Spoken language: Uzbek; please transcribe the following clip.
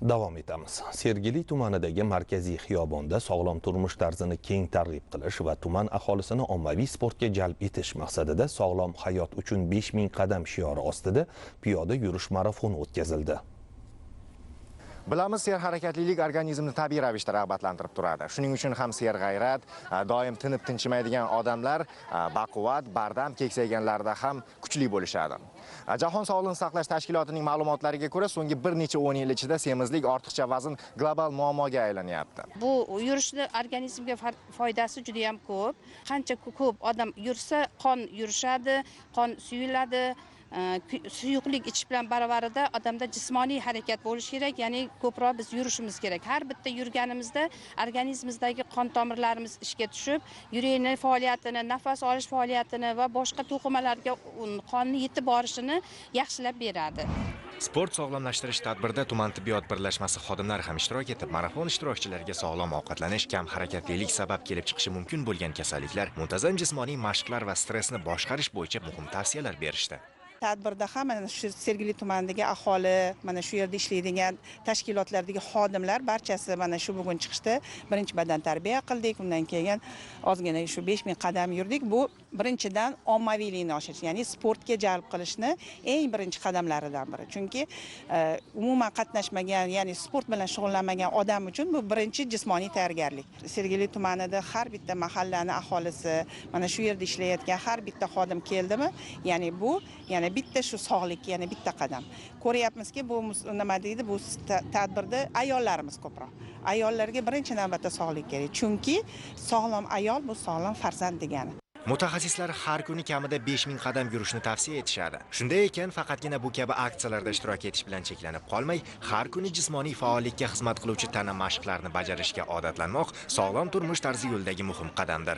Davom etamiz. Sergeli tumanidagi markaziy xiyobonda sog'lom turmush tarzini keng targ'ib qilish va tuman aholisini ommaviy sportga jalb etish maqsadida sog'lom hayot uchun 5000 qadam shiori ostida piyoda yurish marafoni o'tkazildi. Bilamiz, serharakatlilik organizmni tabiiy ravishda rag'batlantirib turadi. Shuning uchun ham serg'ayrat, doim tinib tinchimaydigan odamlar baquvvat, bardam, keksayganlarda ham kuchli bo'lishadi. Jahon sog'liqni saqlash tashkilotining ma'lumotlariga ko'ra, so'nggi bir necha 10 yil ichida semizlik, ortiqcha vazn global muammoga aylanyapti. Bu yurishni organizmga foydasi juda ham ko'p. Qancha ko'p odam yursa, qon yurishadi, qon suyuladi. Suyuqlik ichish bilan barobarida odamda jismoniy harakat bo'lishi kerak, ya'ni ko'proq biz yurishimiz kerak. Har bitta yurganimizda organizmizdagi qon tomirlarimiz ishga tushib, yurakning faoliyatini, nafas olish faoliyatini va boshqa to'qimalarga qonni yetib borishini yaxshilab beradi. Sport sog'lomlashtirish tadbirida tuman tibbiyot birlashmasi xodimlari ham ishtirok etib, marafon ishtirokchilariga sog'lom ovqatlanish, kam harakatlilik sabab kelib chiqishi mumkin bo'lgan kasalliklar, muntazam jismoniy mashqlar va stressni boshqarish bo'yicha muhim tavsiyalar berishdi. Tadbirda ham mana shu Sergeli tumanidagi aholi, mana shu yerda ishlaydigan tashkilotlardagi xodimlar barchasi mana shu bugun chiqishdi. Birinchi badan tarbiya qildik, undan keyin ozgina shu 5000 qadam yurdik. Bu birinchidan ommaviylikni oshirish, ya'ni sportga jalb qilishni eng birinchi qadamlaridan biri. Chunki umuman qatnashmagan, ya'ni sport bilan shug'ullanmagan odam uchun bu birinchi jismoniy tayyorgarlik. Sergeli tumanida har bitta mahallani aholisi, mana shu yerda ishlayotgan har bitta xodim keldimi, ya'ni bu yana bitta shu sog'likka yana bitta qadam. Ko'ryapmizki, bu nima deydi, bu tadbirda ayollarimiz ko'proq. Ayollarga birinchi navbatda sog'lik kerak. Chunki sog'lom ayol bu sog'lom farzand degani. Mutaxassislar har kuni kamida 5000 qadam yurishni tavsiya etishadi. Shunday ekan, faqatgina bu kabi aksiyalarda ishtirok etish bilan cheklanib qolmay, har kuni jismoniy faollikka xizmat qiluvchi tana mashqlarini bajarishga odatlanmoq sog'lom turmush tarzi yo'lidagi muhim qadamdir.